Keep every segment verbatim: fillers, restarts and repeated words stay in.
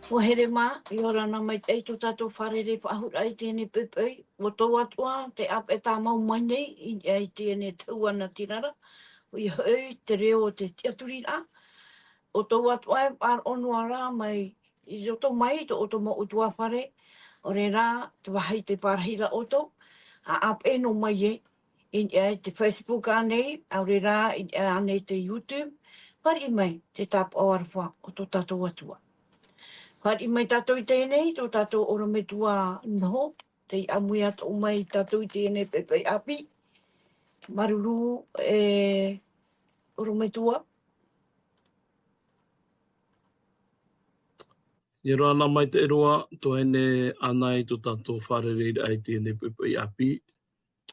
ʻUa here mā, ʻia ora na maitaʻi tō tātou fārerei faʻahou i teie poʻipoʻi, ʻo tō Atua, te ʻāpeʻe tāmau mai nei, i, i teie tau anatirara, ʻoia hoʻi te reo o te tiʻaturiraʻa, ʻo tō Atua e faʻaroʻo noa ra mai, i roto mai tō ʻoutou mau ʻutuāfare, ʻaore rā, te vāhi tei pārahi ra ʻoutou, ʻa ʻāpeʻe noa mai e, i, i te Facebook ānei, ʻaore rā, i, ānei te YouTube, fāriʻi mai te tāpaʻo aroha o tō tātou Atua. Fāriʻi mai tātou i teie nei, tō tātou ʻorometua noho, tei ʻāmui atoʻa mai tātou i teie poʻipoʻi ʻāpī. Māuruuru, e, ʻorometua. ʻIa ora na maitaʻi roa, tō ʻoe e ʻanaʻe i tō tātou fārereiraʻa i teie poʻipoʻi ʻāpī.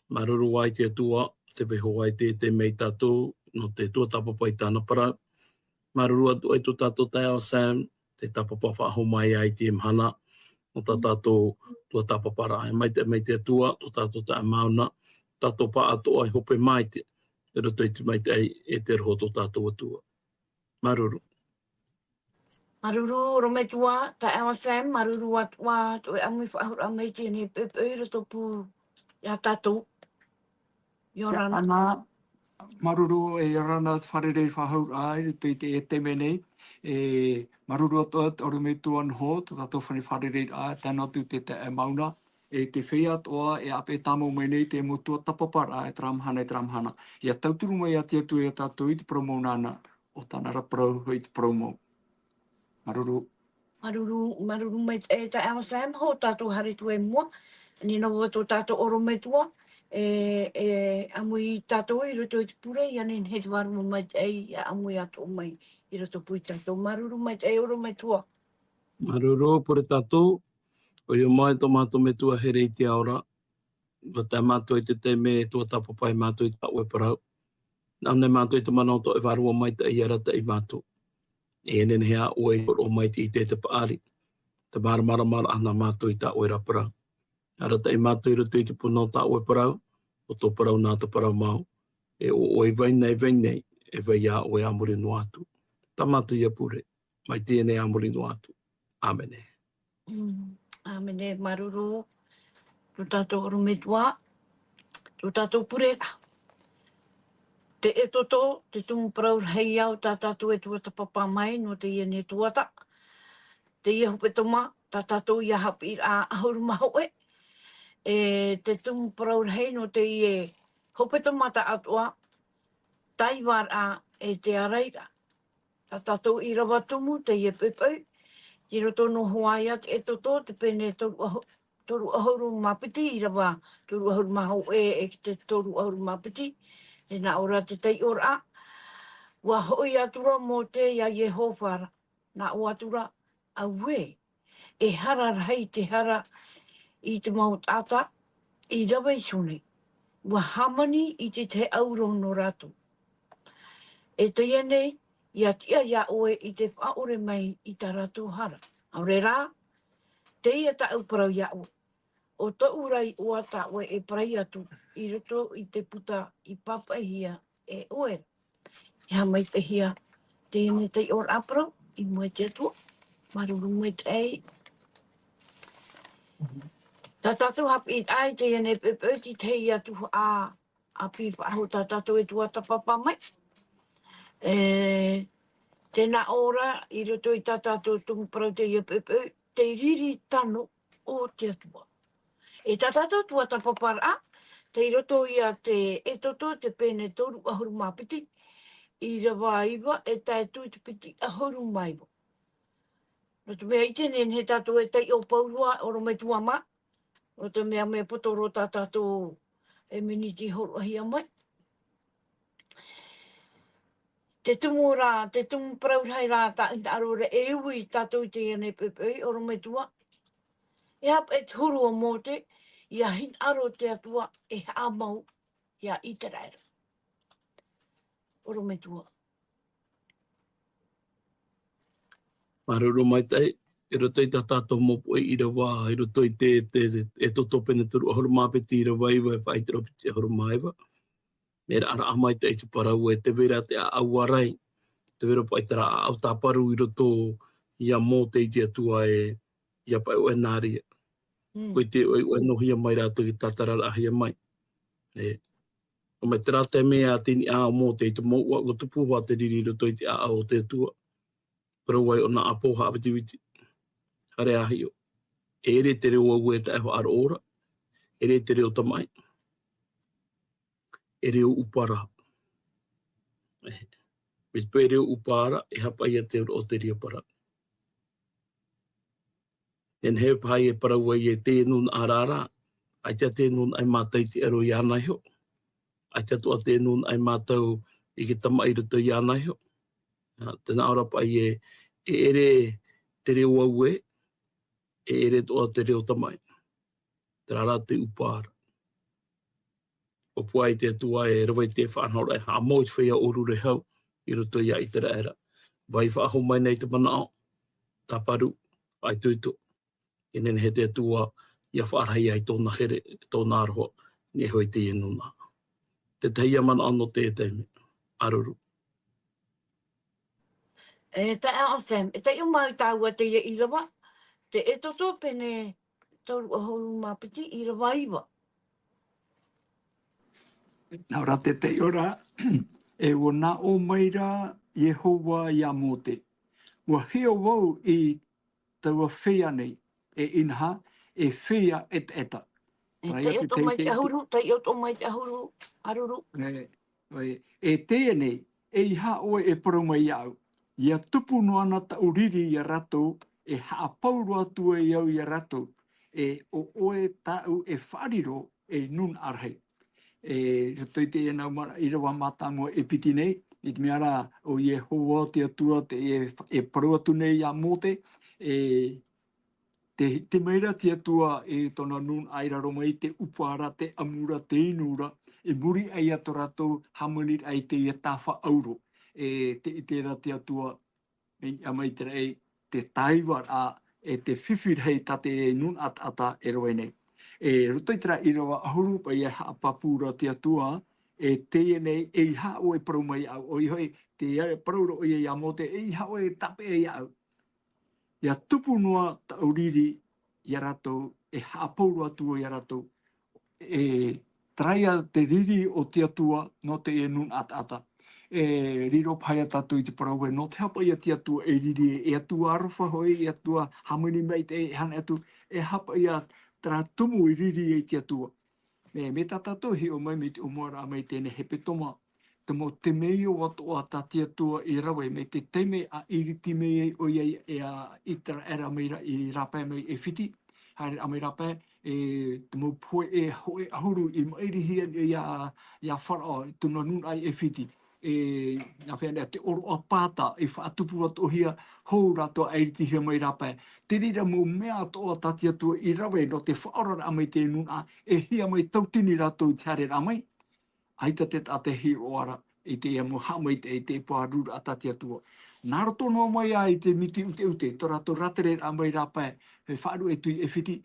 Māuruuru ā i te Atua, tē vai hoʻi ʻo tē tae mai ia tātou, nō te tuatāpapa i tāna parau. Māuruuru atoʻa i tō tātou taeaʻe Sam, te tāpapa faʻahou mai i teie mahana, nō tā tātou tuatāpaparaʻa. E maitaʻi mai te Atua, tō tātou taeaʻe Mauna, tātou pāʻatoʻa e hope maitaʻi, i roto i te maitaʻi e te aroha o tō tātou Atua. Māuruuru. Māuruuru, ʻorometua, taeaʻe Sam, māuruuru atoʻa, tō ʻoe ʻāmui faʻahou mai i teie poʻipoʻi i roto pū ia tātou. ʻIa ora na. ʻIa ora na, māuruuru, e ʻia ora na te fārerei faʻahou i roto i te, e te mea nei, e māuruuru atoʻa, ʻorometua noho, tō tātou fāne fārereiraʻa, tae noa atu te taeaʻe Mauna, e te feiā atoʻa, e ʻāpeʻe tāmau mai nei, te mau tuatāpaparaʻa, e terā mahana, e terā mahana. ʻIa tauturu mai ia te Atua ia tātou i te parau mau nāna, ʻo tāna ra parau hoʻi te parau mau. Māuruuru. Māuruuru, māuruuru maitaʻi, e taeaʻe Sam, hou tātou haere atu i mua. Nā reira tō tātou ʻorometua, e, e ʻāmui ia tātou i roto i te pure, ʻia nehenehe te vārua maitaʻi, ʻia ʻāmui atoʻa mai i roto pū ia tātou. Māuruuru maitaʻi, ʻorometua. Māuruuru, pure tātou, ʻoia mai tō mātou Metua here i te ao ra, ʻua tae mātou i te taime e tuatāpapa ai mātou i tā ʻoe parau. Nā ʻō nei mātou i te mana o tō ʻoe Vārua Maitaʻi, ʻia arataʻi mātou. E nehenehe ā ʻoe e hōroʻa mai i te ʻite, te paʻari, te māramarama nā mātou i tā ʻoe ra parau. Arataʻi mātou i roto i te puna o tā ʻoe parau, ʻo tō parau nā te parau mau. E ʻo ʻoe i vai nei, vai nei, e vai ā ʻoe a muri noa atu. Tā mātou ia pure, mai teie nei a muri noa atu. ʻĀmene. Mm, ʻāmene, māuruuru, tō tātou ʻorometua, tō tātou pure ra. Te Exodo, te tumu parau rahi ïa o tā tātou e tuatāpapa mai, nō teie nei tuhaʻa. Teie hepetoma, tā tātou ia haʻapiʻiraʻa ʻahuru mā hōʻē. E te tumu parau rahi nō teie hepetoma tāʻatoʻa, taiva ra e te ārai ra. Tā tātou ʻīrava tumu, teie poʻipoʻi, i roto noa hoʻi ia te Exodo, te pene toru ʻahu-, toru ʻahuru mā piti, ʻīrava toru ʻahuru mā hōʻē e te toru ʻahuru mā piti, e nā ʻō ra te taiʻoraʻa. ʻUa hoʻi atu ra Mōte ia Iehova ra, nā ʻō atu ra, auē, e hara rahi te hara i te mau taʻata i rave iho nei. ʻUa hāmani i te tahi ʻauro nō rātou. E teie nei, ʻia tiʻa ia ʻoe i te faʻaʻore mai i tā rātou hara. ʻAore rā, teie tāʻu parau ia ʻoe. ʻO tōʻu ra iʻoa tā ʻoe e parai atu i roto i te puta i pāpaʻihia e ʻoe ra. ʻIa haʻamaitaʻihia teie nei taiʻoraʻa parau i mua i te Atua. Māuruuru maitaʻi. Tā tātou haʻapiʻiraʻa i teie nei poʻipoʻi, te tahi atu ā, ʻāpī faʻahou tā tātou e tuatāpapa mai. E, tē nā ʻō ra, i roto i tā tātou tumu parau teie poʻipoʻi, te riri tano o te Atua. E tā tātou tuatāpaparaʻa, tei roto ia te Exodo, te pene toru ʻahuru mā piti, ʻīrava iva e tae atu i te piti ʻahuru mā iva. Nō te mea ʻite nei, nehenehe tātou e taiʻo pauroa, ʻorometua mā, nō te mea mea poto roa tā tātou e miniti hōroʻahia mai. Te tumu ra, te tumu parau rahi ra, tā hinaʻaro ra e ui tātou i teie nei poʻipoʻi, ʻorometua. E haʻapaʻo te huru o Mōte, ʻia hinaʻaro te Atua e haʻamau ia Iseraela. ʻOrometua. Māuruuru maitaʻi, i roto i tā tātou mau poʻi ʻīrava, i roto i te, te, te Exodo pene toru ʻahuru mā piti ʻīrava iva e faʻaite ra piti ʻahuru mā iva. Mea raʻaraʻa maitaʻi te parau ē, tē vai ra te ʻāʻau ārai, tē vai ra paʻi terā ʻāʻau tāparu i roto ia Mōte i te Atua e, ia paʻi ʻoe nā reira. Mm. Koe te ʻoe, ʻoe nō hia mai rātou i tātararaʻahia mai. E, ʻo mai terā taime ā te niʻa o Mōte i te mouʻa, ʻua tupu hoʻi te riri i roto i te ʻāʻau o te Atua. Parau ai ʻōna ʻāpō haʻavitiviti. Haere ā hiʻo. E ʻere te reo auē taʻe faʻaroʻo ra. E ʻere te reo tamaʻi. E reo ʻupa ra. E, mai te pae reo ʻupa ra, e haʻapaʻo ia te roʻo o te reira parau. E nehenehe paha e parau ai e te nūnaʻa ra, ʻaita te nūnaʻa e mātau i te aro iāna iho. ʻAita atoʻa te nūnaʻa e mātau i te tamaʻi i roto iāna iho. Ā, tē nā ʻō ra paʻi e, e ʻere te reo auē, e ʻere atoʻa te reo tamaʻi. Terā rā te ʻupa ra. ʻO pūai te Atua e rave i te faʻanahoraʻa e haʻamau i te feiā ʻōrure hau i roto ia ʻĪteraʻera. Vai faʻahou mai nei te manaʻo, tāparu, faʻaitoito. E nehenehe te Atua ia faʻarahi ai tōna here, tōna aroha, i niʻa iho i teie nūnaʻa. Te tahi ia manaʻo nō te taime, ʻaruru. E taeaʻe Sam, e taiʻo mai tāua teie ʻīrava, te Exodo pene toru ʻahuru mā piti, ʻīrava iva. Nā ʻō ra te taiʻo ra, e ʻua nā ʻō mai ra Iehova ia Mōte. ʻUa hiʻo vau i taua feiā nei, e inaha, e feiā ʻetaʻeta. E Terā ia taiʻo te atoʻa mai te teitei- ʻahuru, taiʻo atoʻa mai te ʻahuru, ʻaruru. E, e, e teie nei, ʻeiaha ʻoe e parau mai iāʻu. ʻIa tupu noa na taʻu riri ia rātou, e haʻapau roa atu ai au ia rātou, e ʻo ʻoe tāʻu e faʻariro ei nūnaʻa rahi. E, i roto i teie nau mara-, ʻīrava mātāmua e piti nei, i te mea rā, ʻo Iehova te Atua te, e, e parau atu nei ia Mōte, e, te, te mai ra te Atua e tōna nūnaʻa i raro mai i te ʻupa ra, te ʻamu ra, te inu ra, i muri aʻe ia tō rātou hāmaniraʻa i teie tāfa ʻauro. E, te, i terā te Atua, mai, a mai te raʻi, te tāivaraʻa, e te fifi rahi tā te nūnaʻa taʻata e rave nei. E roto i terā ʻīrava ʻahuru, paʻi e haʻapāpū ra te Atua, e teie nei, ʻeiaha ʻoe e parau mai iāʻu, ʻoia hoʻi, te parau ra ʻoia ia Mōte, ʻeiaha ʻoe e tāpeʻa iāʻu. ʻIa tupu noa taʻu riri ia rātou, e haʻapau roa atu ia rātou. E, terā ia te riri o te Atua nō te nūnaʻa taʻata. E riro paha ia tātou i te parau ē, nō te aha paʻi ia te Atua e riri, e Atua aroha hoʻi, e Atua hāmani maitaʻi, e hānere atu, e aha paʻi ia terā tumu i riri ai te Atua. Mea, mai tā tātou e hiʻo mai mai te ʻōmuaraʻa mai teie nei hepetoma, te mau temeio atoʻa tā te Atua i rave mai te taime a ʻiriti mai ai ʻoia i, e a ʻĪteraʻera mai ra-, i rāpae mai ʻĒfiti, haereraʻa mai rāpae, e te mau pohe e hōʻē ʻahuru i maʻirihia ia, ia Faraō, i tōna nūnaʻa i ʻĒfiti. E, nā hea nei, te ʻōroʻa pāta i faʻatupu atoʻahia, hou rātou a ʻiritihia mai rāpae. Te reira mau mea atoʻa tā te Atua i rave nō te faʻaoraraʻa mai te nūnaʻa, e hia mai tautini rātou i te haereraʻa mai. ʻAita te taʻata e hiʻo ra i teie mau haʻamaitaʻi, i te pārururaʻa tā te Atua. Nā roto noa mai ā i te miti ʻuteʻute, tō rātou rātereraʻa mai rāpae, e faʻaruʻe atu i ʻĒfiti.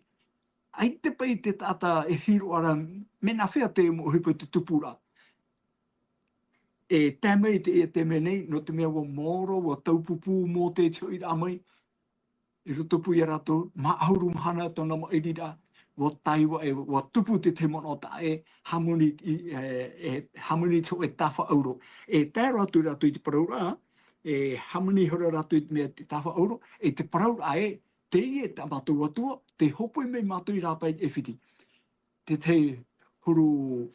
ʻAita paʻi te taʻata e hiʻo ra, mea nā hea te mau ʻohipa i te tupuraʻa. E tae mai i teie taime nei, nō te mea ʻua maoro, ʻua taupupū Mōte i te hoʻiraʻa mai, i rotopū ia rātou, maha ʻahuru mahana tōna maʻiriraʻa, ʻua taiva e, ʻua tupu te tahi manaʻo taʻa ʻē, hāmani i, e, e, hāmani i te hōʻē tāfa ʻauro. E tae roa atu rātou i te parauraʻa, e hāmani ihora rātou i te mea te tāfa ʻauro, e te parauraʻa ē, teie tā mātou Atua, tei hōpoi mai mātou i rāpae i ʻĒfiti. Te tahi huru,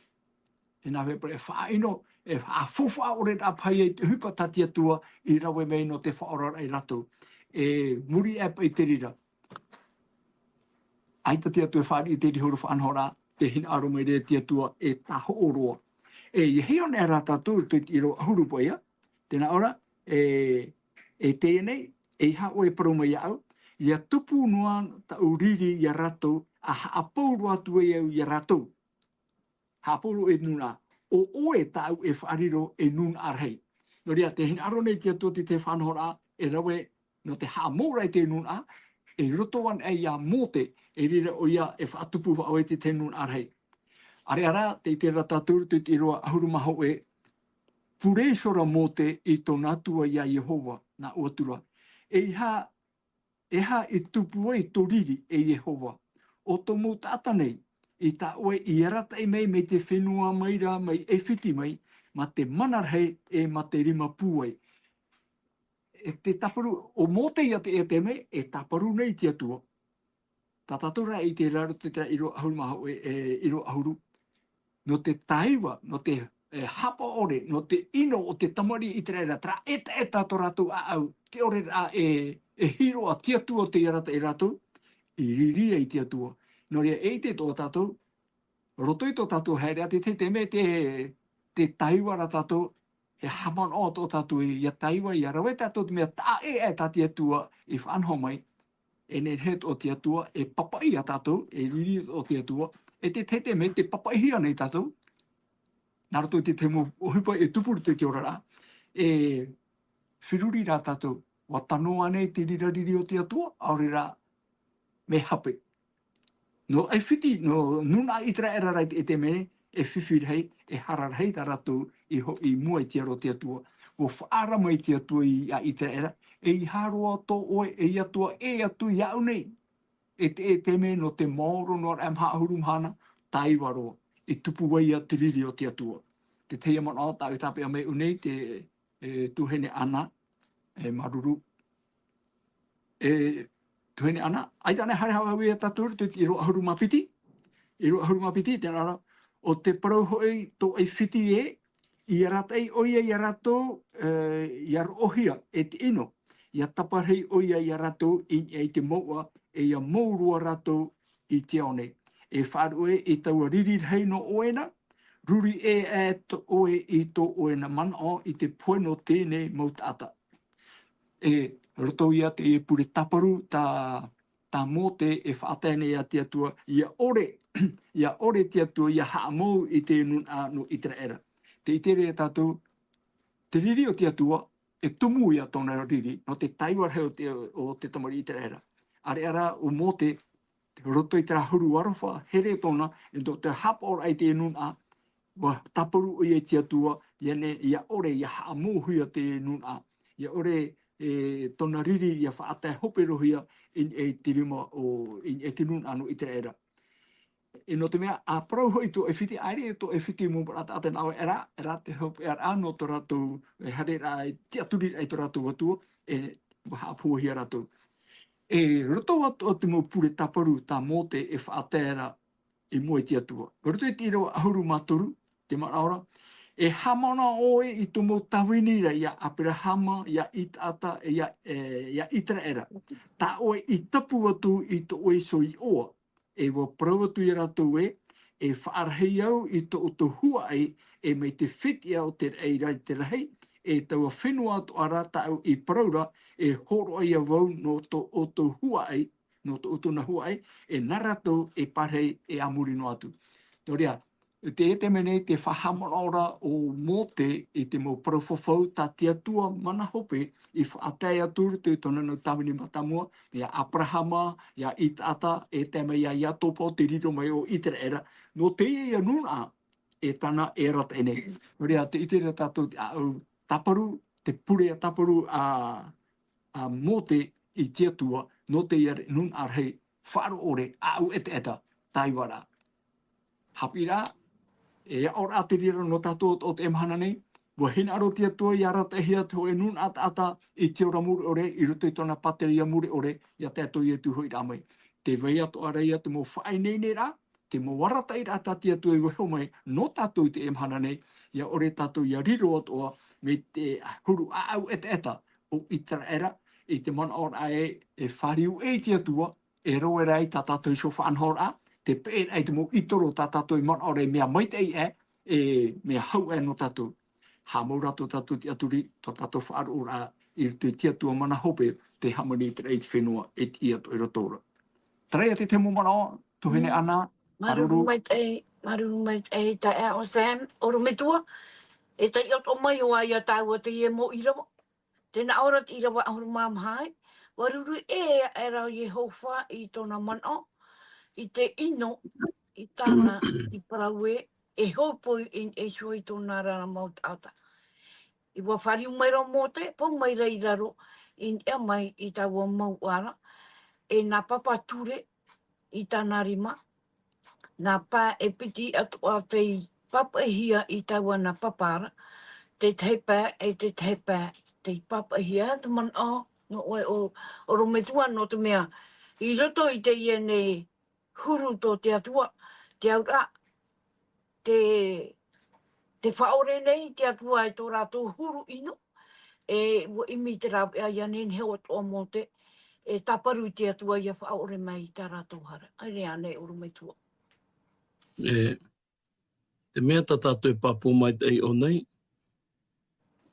e nā hea paʻi, e faʻaʻino, e faʻafaufaʻa ʻore rā paʻi i te ʻohipa tā te Atua i rave mai nō te faʻaoraraʻa ia rātou. E muri aʻe paʻi te reira. ʻAita te Atua e fāriʻi i te huru faʻanahoraʻa, tē hinaʻaro mai ra te Atua e tāhoʻo roa. E, ʻia hiʻo nei rā tātou, te, te ʻīrava ʻahuru paʻi ia, tē nā ʻō ra, e, e teie nei, ʻeiaha ʻoe e parau mai iāʻu, ʻia tupu noa taʻu riri ia rātou, a haʻapau roa atu ai au ia rātou. Haʻapau roa ei nūnaʻa, ʻo ʻoe tāʻu e faʻariro ei nūnaʻa rahi. Nō reira, tē hinaʻaro nei te Atua i te faʻanahoraʻa, e rave nō te haʻamau ra i te nūnaʻa, i roto anaʻe ia Mōte, i reira ʻoia e faʻatupu faʻahou i te nūnaʻa rahi. ʻĀreʻa rā, tē ʻite ra tātou i te ʻīrava ʻahuru mā hōʻē, pure ihora Mōte i tōna Atua ia Iehova, nā ʻō atu ra. ʻEiaha E aha i tupu ai tō riri, e Iehova? ʻO tō mau taʻata nei, i tā ʻoe i arataʻi mai, mai te fenua mai ra, mai ʻAifiti mai, mā te mana rahi, e mā te rima pūai. E te tāparu, ʻo Mōte ia te, e te mea, e tāparu nei te Atua. Tā tātou rā i te raro te, te ʻīrava ʻahuru mā hōʻē, e, ʻīrava ʻahuru. Nō te taiva, nō te, e, haʻapaʻo ʻore, nō te ʻino o te tamariʻi ʻĪteraʻera, terā ʻetaʻeta tō rātou ʻāʻau, te ʻore rā e, e hiroʻa te Atua tei arataʻi ia rātou, i riri ai te Atua. Nō reira, e ʻite atoʻa tātou, roto i tō tātou haereʻa, te, te, te mea te, te taiva ra tātou, e haʻamanaʻo atoʻa tātou, ia taiva, ia rave tātou te mea taʻa ʻē aʻe tā te Atua i faʻanaho mai, e nehenehe atoʻa te Atua e papaʻi ia tātou, e riri atoʻa te Atua, e te, te, te mea te papaʻihia nei tātou, nā roto i te, te mau ʻohipa e tupu roto i te oraraʻa, e feruri rā tātou, ʻua tano ānei te reira riri o te Atua, ʻaore rā, mea hape. Nō ʻAifiti, nō nūnaʻa ʻĪteraʻera rā i te, e te mea, e fifi rahi, e hara rahi tā rātou i ho-, i mua i te aro o te Atua. ʻUa faʻaara mai te Atua ia ʻĪteraʻera, e ʻeiaha roa tō ʻoe, e Atua ʻē atu iāʻu nei. E te, e te mea nō te maoro noa ra e maha ʻahuru mahana, taiva roa, i tupu ai ia te riri o te Atua. Te tahi manaʻo tāʻu e tāpeʻa mai iāʻu nei, te, e, tuahine Ana, e, māuruuru. E, tuahine Ana, ʻaita ānei haere hau ia tātou i te ʻīrava ʻahuru mā piti, ʻīrava ʻahuru mā piti, tē nā ra, ʻo te parau hoʻi tō ʻAifiti ē, i arataʻi ʻoia ia rātou, e, ʻia roʻohia, e te ʻino, ʻia taparahi ʻoia ia rātou i, i te mouʻa, e ʻia mau roa rātou i te ao nei. E faʻaruʻe i taua riri rahi nō ʻoe na, ruri ʻē aʻe tō ʻoe i tō ʻoe na manaʻo i te pohe nō teie nei mau taʻata. E roto ia te pure tāparu tā, tā Mōte e faʻatae nei ia te Atua, ʻia ʻore, ʻia ʻore te Atua, ʻia haʻamou i te nūnaʻa nō ʻĪteraʻera. Tē ʻite ra tātou, te riri o te Atua, e tumu ia tōna riri, nō te taiva rahi o te, o te tamariʻi ʻĪteraʻera. ʻAreʻa rā ʻo Mōte, roto i terā huru aroha here tōna, e tō te haʻapaʻoraʻa i te nūnaʻa, ʻua tāparu ʻoia i te Atua, ʻia ne-, ʻia ʻore, ʻia haʻamouhia te nūnaʻa. ʻIa ʻore, e, tōna riri, ʻia faʻatae hope roa hia i, i te rima o, i, i te nūnaʻa nō ʻĪteraʻera. E nō te mea, ʻa parau hoʻi tō ʻAifiti, ʻaore tō ʻAifiti mau manaʻo taʻata nā ʻoe, e rā, e rā te hopeʻaraʻa nō tō rātou, e haereraʻa, e tiʻaturiraʻa i tō rātou Atua, e ʻua haʻapūaihia rātou. E roto atoʻa te mau pure tāparu tā Mōte e faʻatae ra i mua i te Atua. Roto i te ʻīrava ʻahuru mā toru, te manaʻo ra, e haʻamanaʻo ʻoe i tō mau tāvini ra iā Aperahama, iā Isaaka, e iā, e, iā ʻĪteraʻera. Tā ʻoe i tapu atu i tō ʻoe iho iʻoa, e ʻua parau atu ia rātou ē, e faʻarahi au i tō ʻoutou huaʻai, e mai te fetiʻa o te raʻi ra i te rahi, e taua fenua atoʻa ra tāʻu i parau ra, e hōroʻa ia vau nō tō ʻoutou huaʻai, nō tō ʻoutou na huaʻai, e nā rātou e pārahi e a muri noa atu. Nō reira, te, te mea nei te faʻahaʻamanaʻoraʻa o Mōte i te mau parau fafau tā te Atua mana hope i faʻatae atu i roto i tōna nau tāvini mātāmua, iā Aperahama, iā Isaaka, e tae mai iā Iakoba, te riro mai o Iseraela, nō teie nūnaʻa e tāna e arataʻi nei. Nō reira, tē ʻite ra tātou te ʻāʻau tāparu, te pure tāparu a, a Mōte i te Atua, nō teie nūnaʻa rahi, faʻaroʻo ʻore, ʻāʻau ʻetaʻeta, taiva ra. Haʻapiʻiraʻa, e aʻoraʻa te reira nō tātou o, o teie mahana nei, ʻua hinaʻaro te Atua ʻia arataʻihia te hōʻē nūnaʻa taʻata i te ora mure ʻore, i roto i tōna pātireia mure ʻore, iā tātou i te huiraʻa mai. Tē vai atoʻa ra ia te mau faʻaineineraʻa, te mau arataʻiraʻa tā te Atua i vaiiho mai nō tātou i teie mahana nei, ʻia ʻore tātou ʻia riro atoʻa mai te huru ʻāʻau ʻetaʻeta o Iseraela, i te manaʻoraʻa ē, e fāriu ʻē i te Atua, e rave ra ai tā tātou iho faʻanahoraʻa, tē peʻe ra ai te mau ʻītoro tā tātou i manaʻo ra e mea maitaʻi aʻe, e mea hau aʻe nō tātou. Haʻamau rātou tātou i te tiʻaturi, tō tātou faʻaroʻoraʻa i roto i te Atua mana hope, tē hāmani i te raʻi, i te fenua, e tiʻi atoʻa i roto ra. Terā ia te tahi mau manaʻo, tuahine Ana, māuruuru. Māuruuru maitaʻi, māuruuru maitaʻi, taeaʻe Sam, ʻorometua, e taiʻo atoʻa mai hoʻi ia tāua teie mau ʻīrava. Tē nā ʻō ra te ʻīrava ʻahuru mā maha ē, ʻua ruru ʻē aʻera ʻo Iehova i tōna manaʻo, i te ʻino, i tāna i parau ē, e hōpoi i niʻa iho i tōna ra mau taʻata. ʻUa fāriu mai ra ʻo Mōte, pau mai ra i raro, i niʻa mai i taua mau ara, e nā papa ture i tāna rima, nā pae e piti atoʻa tei pāpaʻihia i taua nā papa ra, te tahi pae e te tahi pae tei pāpaʻihia. Te manaʻo nō ʻoe ʻo, ʻorometua, nō te mea, i roto i teie nei huru tō te Atua, te auraʻa, te, te faʻaʻore nei te Atua e tō rātou huru ʻino, e ʻua ʻimi te rāveʻa ʻia nehenehe atoʻa Mōte, e tāparu i te Atua ʻia faʻaʻore mai i tā rātou hara. ʻAere ānei ʻorometua? E, te mea tā tātou e pāpū maitaʻi ʻō nei,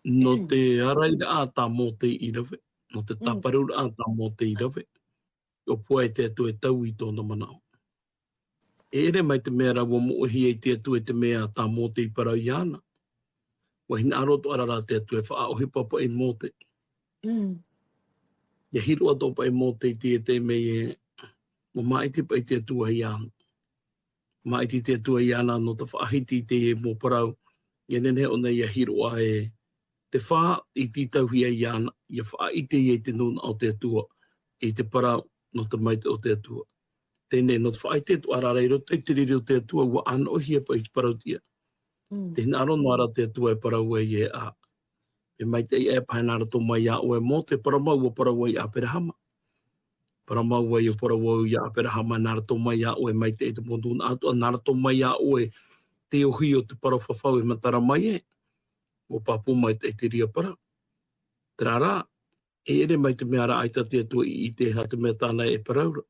nō te ārairaʻa tā Mōte i rave, nō te tāparuraʻa tā Mōte i rave, ʻōpua e te Atua e taui i tōna manaʻo. E ʻere mai te mea ra ʻua moʻehia e te Atua i te mea tā Mōte i parau iāna. ʻUa hinaʻaro atoʻa ra te Atua e faʻaʻohipa paʻi Mōte. Mm. ʻIa hiroʻa atoʻa paʻi Mōte i te, te mea ē, ʻua māʻiti paʻi te Atua iāna. Māʻiti te Atua iāna nō te faʻahiti i teie mau parau. ʻIa nehenehe ʻōna ʻia hiroʻa e te fā i tītauhia iāna, ʻia faʻaʻite ia i te nūnaʻa o te Atua, i te parau nō te maitaʻi o te Atua. Teie nei, nō te faʻaʻite atoʻa ra i roto i te riri o te Atua, ʻua ʻānoʻihia paʻi te parau tiʻa. Mm. Tē hinaʻaro noa ra te Atua e parau ai ē, ā, e maitaʻi aʻe paʻi nā roto mai iā ʻoe Mōte, parau mau ʻua parau ai iā ʻĀperahama. Parau mau ai ʻo parau au iā ʻĀperahama, nā roto mai iā ʻoe e maitaʻi te mau nūnaʻa atoʻa, nā roto mai iā ʻoe te ohi o te parau fafau e matara mai ē. ʻUa pāpū maitaʻi te reira parau. Terā rā, e ʻere mai te mea ra ʻaita te Atua i ʻite e aha te mea tāna e parau ra.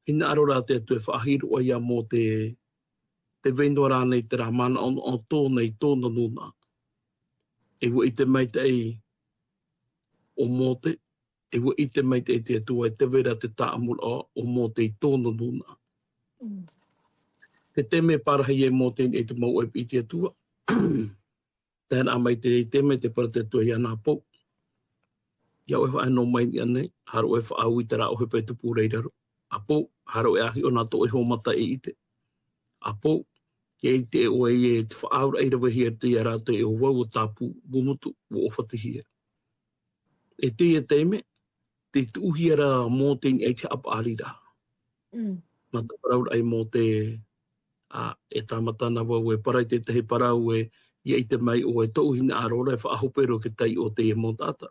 Hinaʻaro rā te Atua e faʻahiroʻa iā Mōte, tē vai noa ra ānei terā manaʻonaʻo tōna i tōna nūnaʻa. E ʻua ʻite maitaʻi ʻo Mōte, e ʻua ʻite maitaʻi te Atua e tē vai ra te tāʻamuraʻa o Mōte i tōna nūnaʻa. Mm. Te taime e pārahi ai Mōte i niʻa i te mau ʻoipa i te Atua. Tae noa mai te, te taime tē parau te Atua iāna, ʻĀpō, ʻia ʻoe e faʻaea noa mai i niʻa nei, haere ʻoe e faʻaau i terā ʻohipa e tupu ra i raro. ʻĀpō, haere ʻoe e hiʻo nā tō ʻoe iho mata e ʻite. ʻĀpō, ʻia ʻite ʻoe ē te faʻaauraʻa i ravehia i roto iā rātou e ʻo vau ʻua tāpū, ʻua mutu, ʻua ʻōfatihia. E teie taime, tē tuʻuhia ra Mōte i niʻa i te haʻapaʻariraʻa. Mm. Nā te parau ra ʻo Mōte, ā, e tāmata na vau e parau i te tahi parau ē, ʻia ʻite mai ʻoe, tōʻu hinaʻaro ra e faʻahope roa i te taiʻo o teie mau taʻata.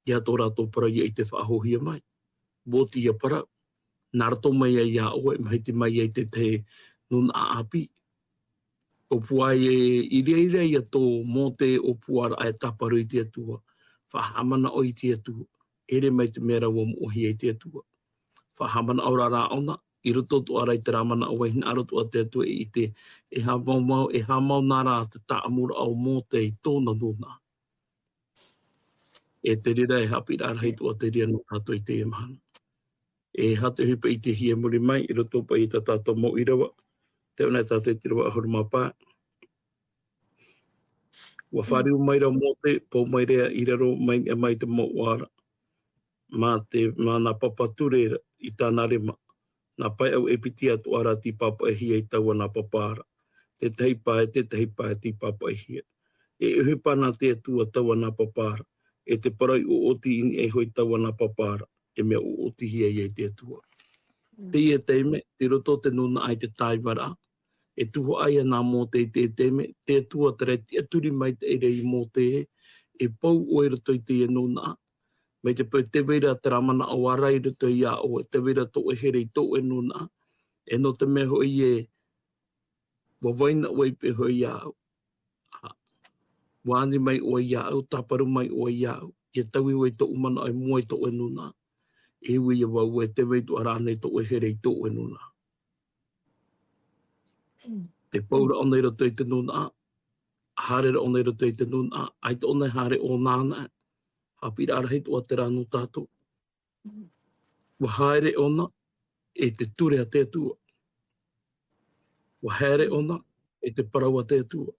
ʻIa tō rātou parau ʻia ʻite faʻahouhia mai. Voti ia parau. Nā roto mai ai iā ʻoe, mahiti mai ai te tahi nūnaʻa ʻāpī. ʻŌpua ē, i reira ia tō Mōte ʻōpuaraʻa e tāparu i te Atua, faʻahaʻamanaʻo i te Atua, ʻere mai te mea ra ʻua moʻehia e te Atua. Faʻahaʻamanaʻo rā ʻōna, i roto atoʻa ra i terā manaʻo e hinaʻaro atoʻa te Atua e ʻite, e haʻamau, e haʻamau nā rā te tāʻamuraʻa o Mōte i tōna nūnaʻa. E te reira e haʻapiʻiraʻa rahi atoʻa te reira nō tātou i teie mahana. E aha te ʻohipa i ʻitehia i muri mai, i roto paʻi i tā tātou mau ʻīrava, tē vai nei tātou i te ʻīrava ʻahuru mā pae. ʻUa fāriu mai ra Mōte, pau mai ra i raro mai, mai te mau ʻoara. Mā te, mā nā papa ture ra i tāna rima. Nā pae ʻau e piti atoʻa ra tei pāpaʻihia i taua nā papa ra. Te tahi pae, te tahi pae tei pāpaʻihia. E ʻohipa nā te Atua taua nā papa ra. E te parau ʻoʻoti i niʻa iho i taua nā papa ra. E mea ʻoʻotihia ia e te Atua. Mm. Teie taime, tei roto te nūnaʻa i te tāivaraʻa. E tuhaʻa ia nā Mōte i te taime, te Atua terā e tiʻaturi maitaʻi ra iā Mōte, e pau ʻoe i roto i teie nūnaʻa. Mai te peu tē vai ra terā manaʻo ʻoara i roto iā ʻoe, tē vai ra tō ʻoe here i tō ʻoe nūnaʻa. E nō te mea hoʻi ē, ʻua vai na ʻoe i pē hoʻi iāʻu. ʻA, ʻua ani mai ʻoe iāʻu, tāparu mai ʻoe iāʻu. ʻIa taui ʻoe i tōʻu manaʻo i mua i tō ʻoe nūnaʻa. E ui ia vau ē, tē vai atoʻa ra ānei tō ʻoe here i tō ʻoe nūnaʻa. Mm. Tē pau ra ʻōna i roto i te nūnaʻa, haere ra ʻōna i roto i te nūnaʻa, ʻaita ʻōna e haere ʻōna anaʻe. Haʻapiʻiraʻa rahi atoʻa terā nō tātou. ʻUa haere ʻōna e te ture a te Atua. ʻUa haere ʻōna e te parau a te Atua.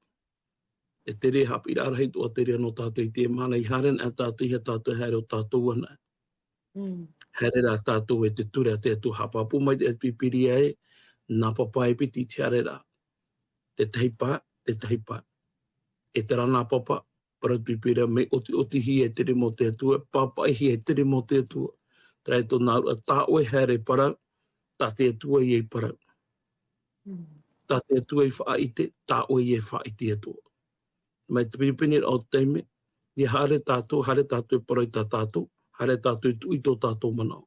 E te reira haʻapiʻiraʻa rahi atoʻa te reira nō tātou i teie mahana, ʻeiaha anaʻe tātou, ʻeiaha tātou e haere ʻo tātou anaʻe. Mm. Haere rā tātou e te ture a te Atua. Haʻapāpū mai te Pīpīria ē, nā papa e piti te haereraʻa. Te tahi pae, te tahi pae. E terā nā papa, parau te Pīpīria, mea ʻotiʻotihia e te rima o te Atua, pāpaʻihia e te rima o te Atua. Terā e tōna auraʻa, tā ʻoe e haere e parau, tā te Atua ia e parau. Mm. Tā te Atua i faʻaʻite, tā ʻoe ia e faʻaʻite atoʻa. Mai te piripiri o te taime, ia haere tātou, haere tātou e parau i tā tātou, haere tātou e tuʻu i tō tātou manaʻo.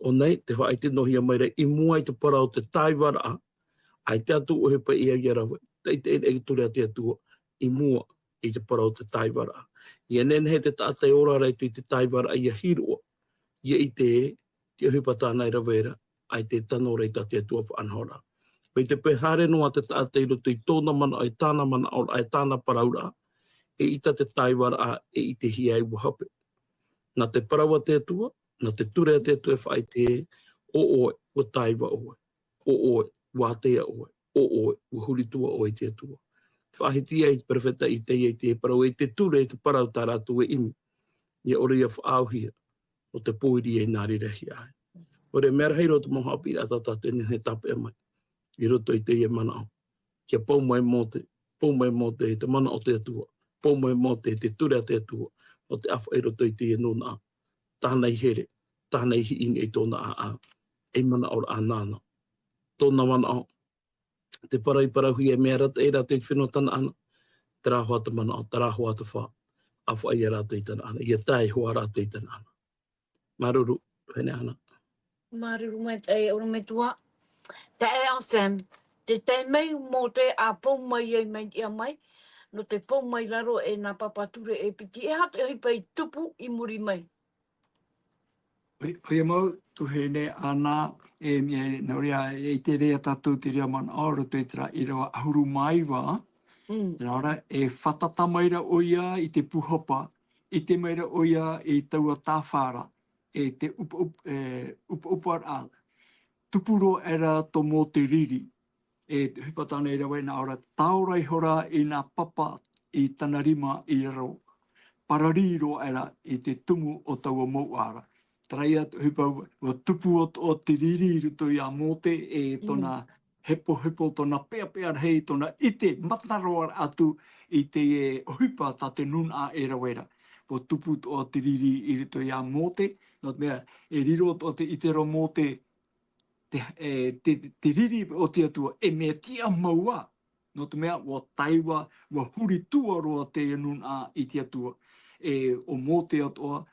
ʻO nei, tē faʻaʻite noa hia mai ra i mua i te parau o te tāivaraʻa, ʻaita atu ʻoe e paʻi ia rave, tei te ʻere i te ture a te Atua, i mua i te parau o te tāivaraʻa. Ia nehenehe te taʻata e ora ra atu i te tāivaraʻa ia hiroʻa, ia ʻite ē, te ʻohipa tāna e rave ra, ʻaita e tano ra i tā te Atua faʻanahoraʻa. Mai te peu e haere noa te taʻata i roto i tōna manaʻo, i tāna manaʻoraʻa, i tāna parauraʻa, eʻita te tāivaraʻa e ʻitehia ai ʻua hape. Nā te parau a te Atua, nā te ture a te Atua e faʻaʻite ē, ʻo ʻoe, ʻua tāiva ʻoe. ʻO ʻoe, ʻua ātea ʻoe, ʻo ʻoe, ʻua huri atu ʻoe i te Atua. Faʻahiti ai te perofeta Isaia i te parau, i te ture, i te parau tā rātou e ʻimi. Ia ʻore ia faʻaauhia, nō te pōiri e nā reira hia ai. ʻOia, mea rahi roa te mau haʻapiʻiraʻa tā tātou e nehenehe e tāpeʻa mai. I roto i teie manaʻo. Kia pau mai Mōte, pau mai Mōte i te mana o te Atua. Pau mai Mōte i te ture a te Atua. Nō te ʻāfaʻi i roto i teie nūnaʻa. Tāna i here, tāna i hiʻi i tōna ʻāʻau. E manaʻoraʻa nāna. Tōna manaʻo, te parau i parauhia e mea arataʻi rātou i te fenua Tanaana. Terā hoʻi te manaʻo, terā hoʻi te fā. ʻĀfaʻi ia rātou i Tanaana. Ia tae hoʻi rātou i Tanaana. Māuruuru, tuahine Ana. Māuruuru maitaʻi, e ʻorometua. Taeaʻe Sam, te taime Mōte a pau mai ai mai ia mai, nō te pau mai raro e nā papa ture e piti, e aha te ʻohipa i tupu i muri mai? ʻOia, ʻoia mau, tuahine Ana, e mea, nō reira, e ʻite ra tātou te reira manaʻo, roto i terā ʻīrava ʻahuru mā iva, Mm. nā reira, e fātata mai ra ʻoia i te pūhapa, ʻite mai ra ʻoia i taua tāfara, e te upa-, up-, e, upauparaʻa, tupu roa aʻera tō Mōte riri, e te ʻohipa tāna i rave nā ʻō ra, tāora ihora i nā papa i tana rima i raro, pararī roa aʻera i te tumu o taua mouʻa ra. Terā ia te ʻohipa, ʻua tupu atoʻa te riri i roto ia Mōte, e tōna Mm. hepohepo, tōna peʻapeʻa rahi, tōna ʻite mataroaraʻa atu i te ʻohipa tā te nūnaʻa e rave ra. ʻUa tupu atoʻa te riri i roto ia Mōte, nō te mea, e riro atoʻa te ʻite ra Mōte, te, e, te, te riri o te Atua, e mea tiʻa mau ā, nō te mea, ʻua tāiva, ʻua huri atu roa te nūnaʻa i te Atua. E, ʻo Mōte atoʻa,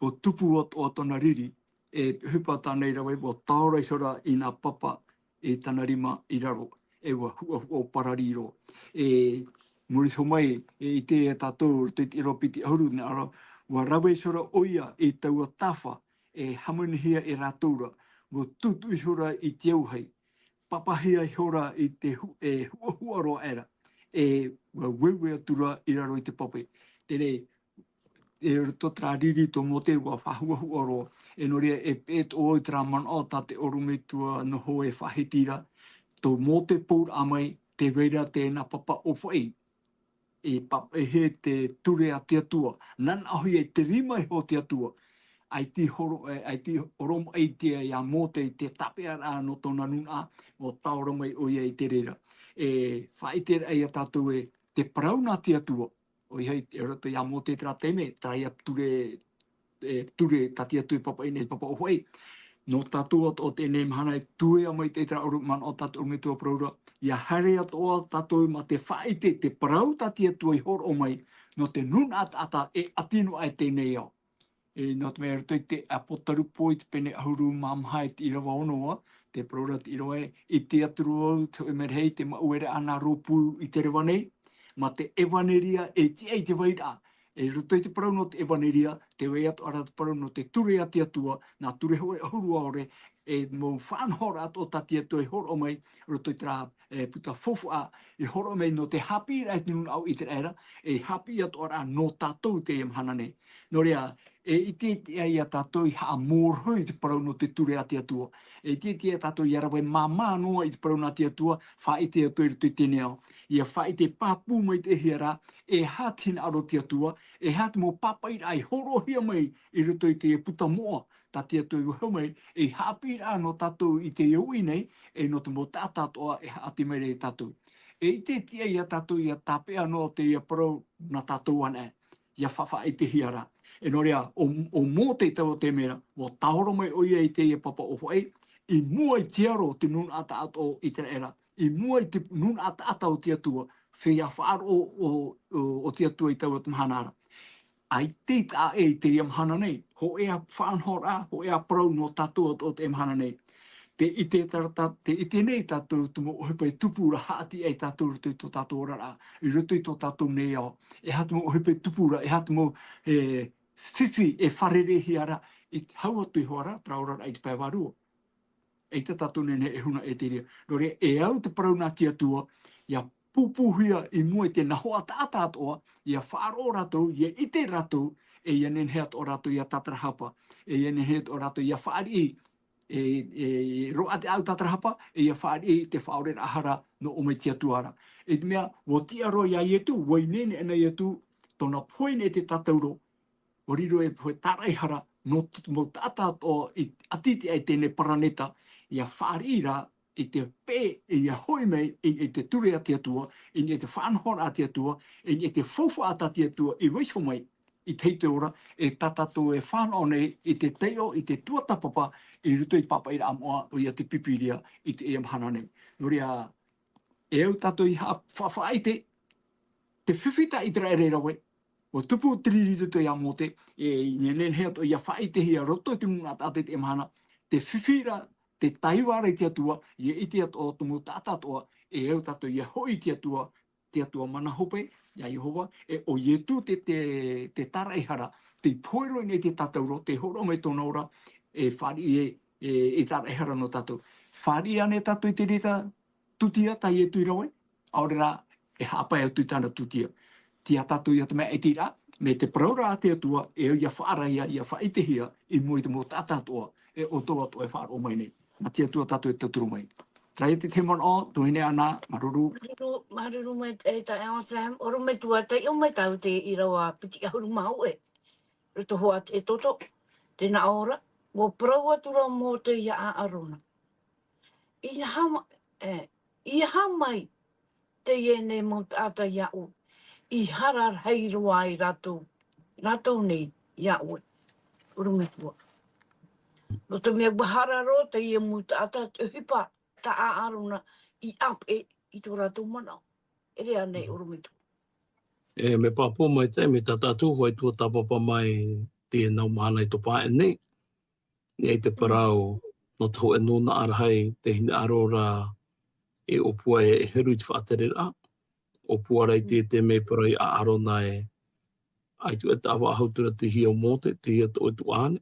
ʻua tupu atoʻa tōna riri, e te ʻohipa tāna i rave, ʻua tāora ihora i nā papa i tana rima i raro, e ʻua huʻahuʻa pararī roa. E, muri iho mai, e ʻite tātou, roto i te ʻīrava piti ʻahuru, nā reira, ʻua rave ihora ʻoia i taua tāfa, e hāmanihia e rātou ra, ʻua tūtū ihora i te auahi, papahia ihora i te hu-, e huʻahuʻa roa aʻera, e ʻua ueue atu ra i raro i te pape. Terā, e roto terā riri tō Mōte ʻua faʻahuʻahuʻa roa. E nō reira e peʻe atoʻa i terā manaʻo tā te ʻorometua Noho e faʻahiti ra, tō Mōte pauraʻa mai, tē vai ra te nā papa ʻōfaʻi. E pa-, e hē te ture a te Atua, nānaʻohia i te rima iho o te Atua. ʻAita i horo-, e, ʻaita i oromaʻi te ia Mōte i te tāpeʻaraʻa nō tōna nūnaʻa, ʻua tāora mai ʻoia i te reira. E faʻaʻite ra ia tātou ē, te parau nā te Atua, ʻoia hoʻi, i roto ia Mōte terā taime, terā ia ture, e, ture tā te Atua i papaʻi nei, papa ʻōfaʻi. Nō tātou atoʻa teie mahana e tuea mai te, terā ʻoru-, manaʻo tā te ʻorometua parau ra, ʻia haere atoʻa tātou mā te faʻaʻite te parau tā te Atua i hōroʻa mai, nō te nūnaʻa taʻata e ʻati noa aʻe i teie nei ao. E, nō te mea i roto i te Apotarupo i te pene ʻahuru mā maha i te ʻīrava ono, te parau ra te ʻīrava ē, ʻite atu ra vau te hōʻē merahi te maʻueraʻa nā rōpū i te reva nei, mā te ʻevaneria e tiʻa i te vairaʻa. E roto i te parau nō te ʻevaneria, tē vai atoʻa ra te parau nō te ture a te Atua, nā ture hōʻē ʻahuru ʻaore, e mau faʻanahoraʻa atoʻa tā te Atua i hōroʻa mai, roto i terā, e, puta faufaʻa, i hōroʻa mai nō te haʻapiʻiraʻa i te nūnaʻa o ʻĪteraʻera, e haʻapiʻi atoʻa ra nō tātou i teie mahana nei. Nō reira, e ʻite, ʻite ia tātou i haʻamōrohi i te parau nō te ture a te Atua. E ʻite, ʻite ia tātou ʻia rave māmā noa i te parau nā te Atua, faʻaʻite atu i roto i teie nei ao. ʻIa faʻaʻite pāpū maitaʻihia ra, e aha te hinaʻaro o te Atua, e aha te mau pāpaʻiraʻa i hōroʻahia mai i roto i te puta moʻa, tā te Atua i vaiiho mai, ei haʻapiʻiraʻa nō tātou i teie uʻi nei, e nō te mau taʻata atoʻa e haʻati mai ra ia tātou. E ʻite, ʻite ia tātou ʻia tāpeʻa noa teie parau nā tātou anaʻe, ʻia faʻaʻitehia ra. E nō reira, ʻo, ʻo Mōte taua taime ra, ʻua tāoro mai ʻoia i teie papa ʻōfaʻi, i mua i te aro o te nūnaʻa taʻata o ʻĪteraʻera, i mua i te nūnaʻa taʻata o te Atua, feiā faʻaroʻo ʻo, ʻo, ʻo te Atua i taua mahana ra. ʻAita i taʻa ʻē i teie mahana nei, hōʻē ā faʻanahoraʻa, hōʻē ā parau nō tātou atoʻa i teie mahana nei. Te ʻite tā, tā, te ʻite nei tātou te mau ʻohipa e tupu ra haʻati ai tātou i roto i tō tātou oraraʻa, i roto i tō tātou nei ao. E aha te mau ʻohipa e tupu ra, e aha te mau, e, fifi e fārereihia ra, i te hau atu iho ā ra, terā oraraʻa i te pae vārua. ʻAita tātou e nehenehe e huna e te reira. Nō reira, e au te parau nā te Atua, ʻia pūpūhia i mua i te nahoʻa taʻata atoʻa, ʻia faʻaroʻo rātou, ʻia ʻite rātou, e ʻia nehenehe atoʻa rātou ʻia tātarahapa, e ʻia nehenehe atoʻa rātou ʻia fāriʻi, e, e, roaʻa te ʻāʻau tātarahapa, e ʻia fāriʻi te faʻaoreraʻa hara nō ʻō mai te Atua ra. I te mea, ʻua tiʻa roa ia Ietu, ʻua ineine ʻana Ietu, tōna pohe nei te tātauro, ʻua riro ei pohe tāraʻehara nō te mau taʻata atoʻa i ʻati i teie nei paraneta, ʻia fāriʻi ra i te peʻe ʻia hoʻi mai i, i te ture a te Atua, i niʻa i te faʻanahoraʻa a te Atua, i niʻa i te faufaʻa tā te Atua i vaiiho mai i teie nei ora, e tā tātou e fānaʻo nei i te taiʻo, i te tuatāpapa i roto i te pāpaʻiraʻa moʻa, ʻoia te Pīpīria i teie mahana nei. Nō reira, e au tātou ʻia haʻa-, fa-, faʻaʻite, te fifi tā ʻĪteraʻera i rave, ʻua tupu te riri i roto ia Mōte, e, e nehenehe atoʻa ʻia faʻaʻitehia i roto i te nūnaʻa taʻata i teie mahana, te fifi ra, te taiva ra i te Atua, ʻia ʻite atoʻa te mau taʻata atoʻa, e au tātou ʻia hoʻi i te Atua, te Atua mana hope, ia Iehova, e ʻo Ietu te, te, te tāraʻehara, tei pohe roa i niʻa i te tātauro, tei hōroʻa mai tōna ora, e fāriʻi e, e, e tāraʻehara nō tātou. Fāriʻi ānei tātou i te reira tūtia tā Ietu i rave, ʻaore rā, e haʻapae atu i tāna tūtia. Tiʻa tātou ia te maʻitiraʻa, mai te parauraʻa a te Atua, e au ʻia faʻaarahia, ʻia faʻaʻitehia, i mua i te mau taʻata atoʻa, e ʻoutou atoʻa e faʻaroʻo mai nei. Nā te Atua tātou e tauturu mai. Terā ia te tahi manaʻo, tuahine Ana, māuruuru. Māuruuru, māuruuru maitaʻi, e, tā e Sam, ʻorometua, taiʻo mai tātou i te ʻīrava piti ʻahuru mā hōʻē. Roto hoʻi i te Exodo, tē nā ʻō ra, ʻua parau atu ra Mōte ia ʻĀrona. ʻIa haʻa ma-, e, ʻia haʻamau teie nei mau taʻata iāʻu, i hara rahi roa ai rātou, rātou nei iāʻu, ʻorometua. Nō te mea ʻua hara roa teie mau taʻata, te ʻohipa tā ʻĀrona i ʻāpeʻe i tō rātou manaʻo. E rave ānei, ʻorometua? E, mea pāpū maitaʻi, mai tā tātou hoʻi tuatāpapa mai i teie nei mahana i tō pae nei. E, i te parau, nō te hōʻē nūnaʻa rahi, tē hinaʻaro ra e ʻōpua e, e heru i te faʻatereraʻa. ʻŌpua ra i te, te mea parau ia ʻĀrona e, ʻaita e taʻa faʻahou ra te hia o Mōte, te hia tō ʻoe tuahine.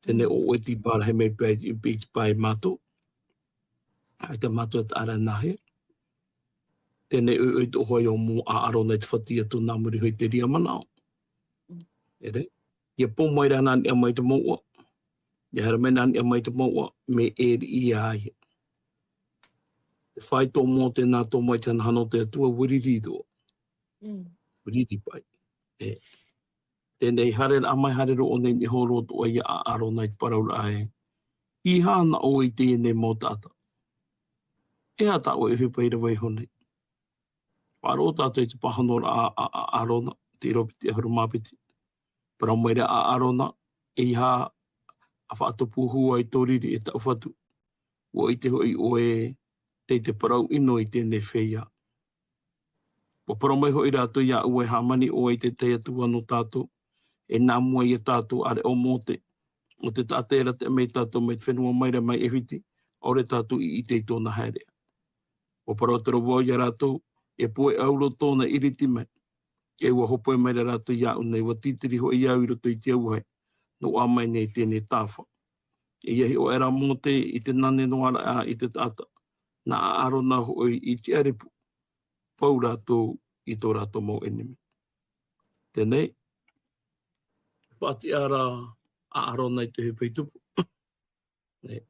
Teie nei ʻo ʻoe tei pārahi mai paʻi i, i te pae mātou. ʻAita mātou e taʻa ra e nāhea. Teie nei ʻoe, ʻoe tō ʻoe hoʻi ʻo Mō-, ʻĀrona i te fati atu nā muri hoʻi i te reira manaʻo. E rave. ʻIa pō mai ra nā niʻa mai te mouʻa. ʻIa haere mai nā niʻa mai te mouʻa, mea ʻē riʻi ia ia. Tē fāito Mōte nā tō mai te hanahana o te Atua, ʻua riri atoʻa. ʻUa riri paʻi. E. Teie nei haere ra mai, haere roa ʻōna i niʻa iho roa atoʻa ia ʻĀrona i te parauraʻa ē, ʻeiaha na ʻoe i teie nei mau taʻata. E aha tā ʻoe ʻohipa i rave iho nei? Faʻaroʻo tātou i te pāhonoraʻa a, a, a ʻĀrona, te ʻīrava piti ʻahuru mā piti. Parau mai ra ʻĀrona, ʻeiaha e faʻatupu hua i tō riri e taʻu fatu. ʻUa ʻite hoʻi ʻoe, tei te parau ʻino i teie nei feiā. ʻUa parau mai hoʻi rātou iāʻu ē, hāmani ʻoe i te tahi atu vau nō tātou, e nā mua ia tātou, ʻāreʻa ʻo Mōte, ʻo te taʻata e rāveʻa mai ia tātou mai te fenua maira mai ʻAifiti, ʻaore tātou i ʻite i tōna haereʻa. ʻUa parau atu ra vau ia rātou, e puʻe ʻauro tōna i ʻiriti mai, e ʻua hōpoi mai ra rātou iāʻu nei, ʻua tītiri hoʻi au i roto i te auahi, noaʻa mai nei teie nei tāfa. E ʻia hiʻo aʻera Mōte i te nane noa ra i te taʻata, nā ʻĀrona hoʻi i tiʻa ripu, pau rātou i tō rātou mau ʻenemi. Teie nei, faʻatiʻa ra ʻĀrona i te ʻohipa i tupu. E,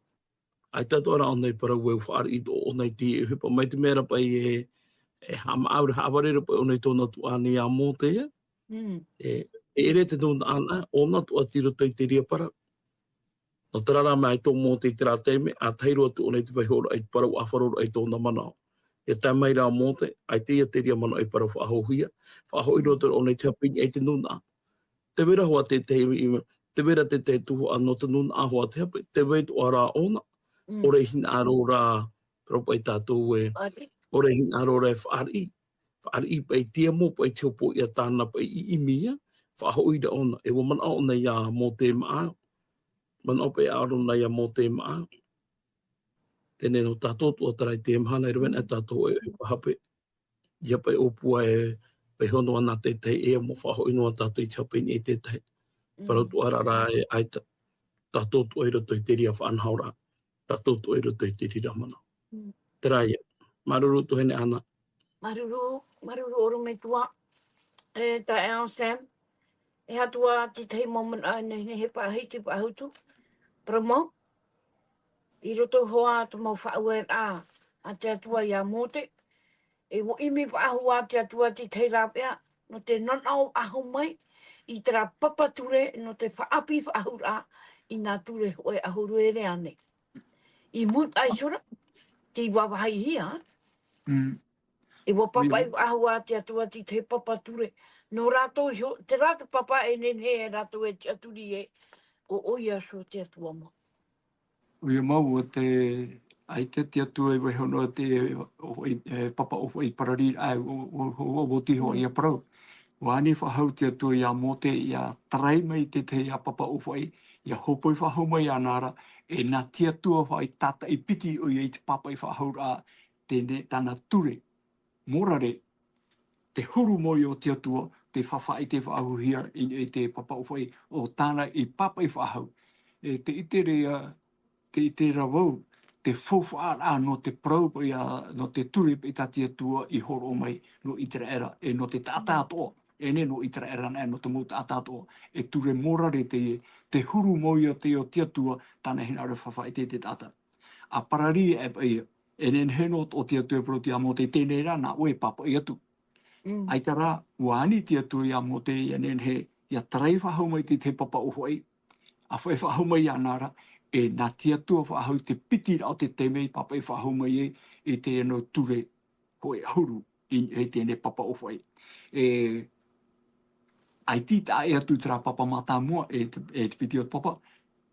ʻaita atoʻa ra ʻōna i parau ē ʻua fāriʻi atoʻa ʻōna i te ʻohipa, mai te mea ra paʻi e, e haʻamaʻa ra, haʻavare ra paʻi ʻōna i tōna tuahine ia Mōte, ē. Mm. E, e ʻere te nūnaʻa na, ʻōna atoʻa tei roto i te reira parau. Nō terā rā mea ʻaita ʻo Mōte i terā taime, ʻa tahi roa atu ʻōna i te vaihoraʻa i te parau ʻāfaroraʻa i tōna manaʻo. ʻIa tae mai ra Mōte, ʻaita ia te reira manaʻo i parau faʻahouhia, faʻahoʻi roa atu ra ʻōna i te hape i niʻa i te nūnaʻa. Te vai ra hoʻi tētahi, te vai ra tētahi tuhaʻa nō te nūnaʻa hoʻi te hape, te vai atoʻa rā ʻōna, Mm. ʻaore i hinaʻaro rā, parau paʻi tātou ē, Fāriʻi. ʻaore i hinaʻaro rā e fāriʻi, fāriʻi paʻi te amo, paʻi te hopoiʻa tāna paʻi i ʻimi ia, faʻahoʻi ra ʻōna, e ʻua manaʻo ʻōna ia Mōte maʻa, manaʻo paʻi ʻĀrona ia Mōte maʻa. Teie nei nō tātou atoʻa terā i teie mahana, e rave ana tātou e, e pahape. ʻIa paʻi ʻōpua e, paʻi hono ana tētahi e amo faʻahoʻi noa tātou i te hape i niʻa i tētahi. Mm. Parau atoʻa ra e ʻaita, tātou atoʻa i roto i te reira faʻanahoraʻa, tātou atoʻa i roto i te reira manaʻo. Mm. Terā ia. Māuruuru tuahine Ana. Māuruuru, māuruuru ʻorometua. E, taeaʻe Sam. E aha atoʻa tētahi mau manaʻo e nehenehe e faʻahiti, faʻahotu. Parau mau. I roto hoʻi te mau faʻaueraʻa a te Atua ia Mōte. E ʻua ʻimi faʻahou ā te Atua i te rāveʻa, nō te nanaʻo faʻahou mai i terā papa ture, nō te faʻaʻāpī faʻahouraʻa i nā ture hōʻē ʻahuru e rave nei. I mūtaʻa iho ra, tē vāvāhihia. Mm. E ʻua papaʻi faʻahou ā te Atua i te papa ture. Nō rātou iho, terā te papa e nehenehe e rātou e tiʻaturi ē, ʻo, ʻoia iho te Atua mau. ʻOia mau, ʻo te, ʻaita te Atua i vaiiho noa te, ʻo, e, e, papa ʻōfaʻi parariraʻa, ʻo, ʻo, ʻo, ʻo, ʻo te iho Mm. ia parau. ʻUa ani faʻahou te Atua ia Mōte, ʻia tarai mai tētahi ia papa ʻōfaʻi, ʻia hōpoi faʻahou mai iāna ra, e nā te Atua faʻaʻī tātaʻi piti ʻoia i te papaʻi faʻahouraʻa, teie nei tāna ture. Mōrare, te huru mau ia o te Atua, tē faʻaʻite faʻahouhia i, i te papa ʻōfaʻi, ʻo tāna i papaʻi faʻahou. E te ʻite ra, te ʻite ra vau, te faufaʻaraʻa nō te parau paʻi ia, nō te ture paʻi tā te Atua i hōroʻa mai nō ʻĪteraʻera, e nō te taʻata atoʻa, e nehenehe nō ʻĪteraʻera anaʻe, nō te mau taʻata atoʻa, e ture mōrare teie, te huru mau ia teie o te Atua, tāna hinaʻaro e faʻaʻite i te taʻata. ʻA pararī aʻe paʻi ia, e nehenehe noa atoʻa te Atua e parau ia Mōte, teie nei rā, nā ʻoe e papaʻi atu. Mm. ʻAita rā, ʻua ani te Atua ia Mōte, ʻia nehenehe, ʻia tarai faʻahou mai te, te papa ʻōfaʻi, ʻa faʻaʻī faʻahou mai iāna ra, e nā te Atua faʻahou te piti ra o te taime i papaʻi faʻahou mai ai, i teie nō ture, hōʻē ʻahuru, i, i teie nei papa ʻōfaʻi. E, ʻaita i taʻa atu terā papa mātāmua, e te, e te piti o te papa,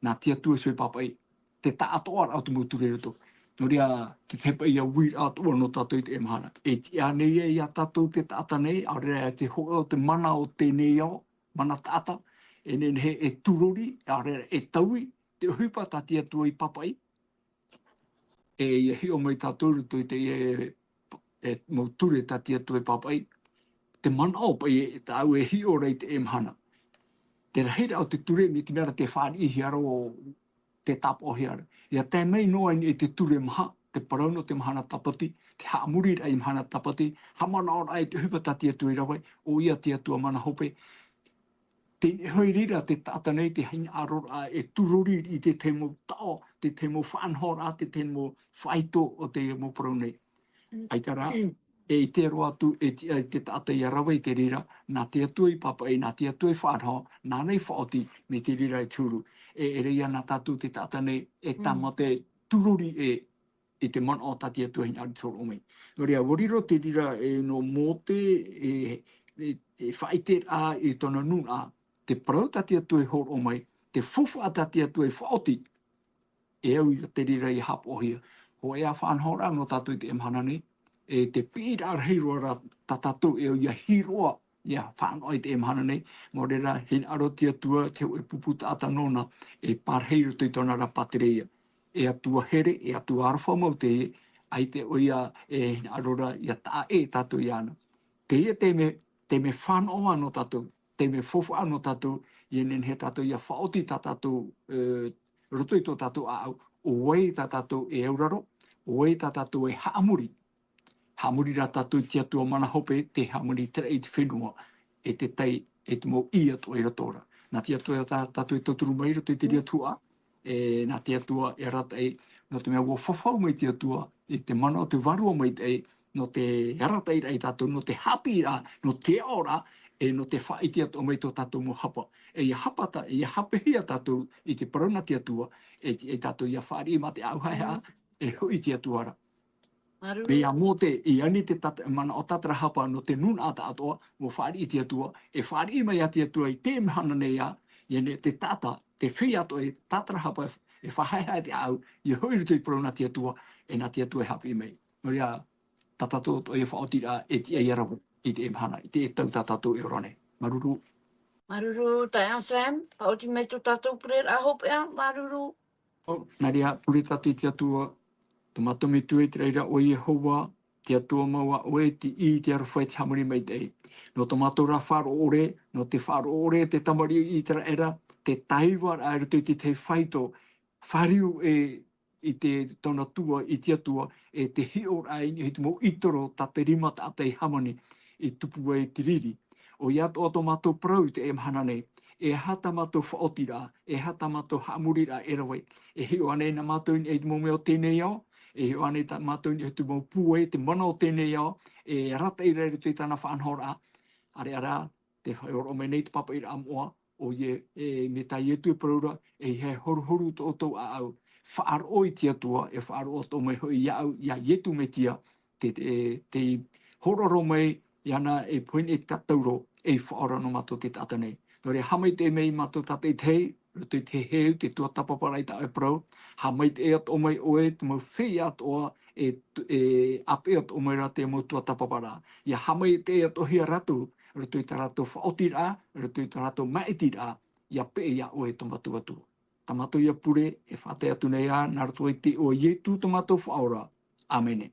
nā te Atua iho e papaʻi, te taʻatoʻaraʻa o te mau ture i roto. Nō reira, te, te paʻi ia uiraʻa atoʻa nō tātou i teie mahana. E tiʻa nei ia tātou te taʻata nei, ʻaore rā te hōʻē o te mana o teie nei ao, mana taʻata, e nehenehe e turori, ʻaore rā e taui, te ʻohipa tā te Atua i papaʻi. E ʻia hiʻo mai tātou i roto i teie, e, mau ture tā te Atua e papaʻi. Te manaʻo paʻi e tāʻu e hiʻo ra i teie mahana. Te rahiraʻa o te ture, mai te mea ra tē fāriʻihia ra, tē tāpaʻohia ra. ʻIa tae mai noa i te ture maha, te parau nō te mahana tāpati, te haʻamoriraʻa i mahana tāpati, haʻamanaʻoraʻa i te ʻohipa tā te Atua i rave, ʻoia te Atua mana hope. Teie nei hoʻi rā te taʻata nei te hinaʻaroraʻa e turori i te tahi mau taʻo, te tahi mau faʻanahoraʻa, te tahi mau faito o te mau parau nei. Mm. ʻAita rā, e ʻite roa atu, e tiʻa i te taʻata ʻia rave i te reira, nā te Atua i papaʻi, nā te Atua i faʻanaho, nāna i faʻaoti, mai te reira e te huru. E, e ʻere ia nā tātou te taʻata nei, e Mm. tāmata e turori e, i te manaʻo tā te Atua hinaʻaro i hōroʻa mai. Nō reira, ʻua riro te reira e nō Mōte, e, e, e faʻaʻiteraʻa i tōna nūnaʻa, te parau tā te Atua i hōroʻa mai, te faufaʻa tā te Atua i faʻaoti, e au i te reira ʻia haʻapaʻohia. Hōʻē ā faʻanahoraʻa nō tātou i teie mahana nei, e te piʻiraʻa rahi roa ra tā tātou e au ʻia hiʻo, ʻia faʻanaho i teie mahana nei, nō reira, hinaʻaro te Atua, te hōʻē pupu taʻata nōna, e parahi i roto i tōna ra pātireia. E Atua here, e Atua aroha mau teie, ʻaita ʻoia e hinaʻaro ra ʻia taʻa ʻē tātou iāna. Teie te mea, te mea fānaʻo nō tātou, te mea faufaʻa nō tātou, ʻia nehenehe tātou ʻia faʻaoti tā tātou, e, roto i tō tātou ʻāʻau, ʻo vai tā tātou e auraro, ʻo vai tā tātou e haʻamori. Haʻamori rā tātou i te Atua mana hope, tē haʻamori terā i te fenua, e te tai, e te mau ʻī atoʻa i roto ra. Nā te Atua tā, tātou e tauturu mai i roto i te reira tuhaʻa, e, nā te Atua e arataʻi, nō te mea ʻua fafau mai te Atua, i te mana o te Vārua Maitaʻi, nō te arataʻiraʻa ia tātou, nō te haʻapiʻiraʻa, nō te aʻoraʻa, e nō te faʻaʻite atoʻa mai tō tātou mau hapa. E ʻia hapa tā, ʻia haʻapehia tātou i te parau nā te Atua, e, e tātou ʻia fāriʻi mā te ʻāʻau haʻehaʻa, e hoʻi te Atua ra. Māuruuru. Mai iā Mōte, i ani te tat-, manaʻo tātarahapa nō te nūnaʻa tāʻatoʻa, ʻua fāriʻi te Atua, e fāriʻi mai ā te Atua i teie mahana nei ā, ʻia neʻi te taʻata, te feiā atoʻa e tātarahapa, e faʻahaehae te ʻāʻau, ʻia hoʻi i roto i te parau nā te Atua, e nā te Atua e haʻapiʻi mai. Nō reira, tā tātou atoʻa ia faʻaotiraʻa, e tiʻa ia rave, i teie mahana, i te tau tā tātou e ora nei. Māuruuru. Māuruuru, taeaʻe Sam, faʻaoti mai tō tātou pureraʻa hopeʻa, māuruuru. ʻO, nā reira, pure tātou i te Atua, tō mātou Metua i te raʻi ra ʻo Iehova, te Atua mau ā ʻoe, te ʻī, te aroha, te hāmani maitaʻi. Nō tō mātou rā faʻaroʻo ʻore, nō te faʻaroʻo ʻore te tamariʻi o ʻĪteraʻera, te taivaraʻa i roto i te tahi faito, fāriu e, i te tauna tua, i te Atua, e te hiʻoraʻa i niʻa i te mau ʻītoro tā te rima taʻata i hāmani, i tupu ai te riri. ʻOia atoʻa tō mātou parau i teie mahana nei, e aha tā mātou faʻaotiraʻa, e aha tā mātou haʻamoriraʻa e rave, e hiʻo ānei nā mātou i niʻa i te mau mea o teie nei ao, e hiʻo ānei tā mātou i niʻa i te mau pūai, te mana o teie nei ao, e arataʻi ra i roto i tāna faʻanahoraʻa, ʻareʻa rā, tē faʻaroʻo mai nei te pāpaʻiraʻa moʻa, ʻoia, e, mai tā Ietu e parau ra, ʻeiaha e horuhoru tō ʻoutou ʻāʻau, faʻaroʻo i te Atua, e faʻaroʻo atoʻa mai hoʻi iāʻu, iā Ietu Metia, te, te, te hōroʻa mai iāna e pohe nei te tātauro, ei Faʻaora nō mātou te taʻata nei. Nō reira, haʻamaitaʻi mai mātou tātaʻitahi, roto i te heheu, te tuatāpaparaʻa i tā ʻoe parau, haʻamaitaʻi atoʻa mai ʻoe, te mau feiā atoʻa, e, e ʻāpeʻe atoʻa mai ra te mau tuatāpaparaʻa. ʻIa haʻamaitaʻi atoʻahia rātou, roto i tā rātou faʻaotiraʻa, roto i tā rātou māʻitiraʻa, ʻia peʻe iā ʻoe tō mātou Atua. Tā mātou ia pure, e faʻatae atu nei ā, nā roto i te iʻoa o Ietu tō mātou Faʻaora. ʻĀmene.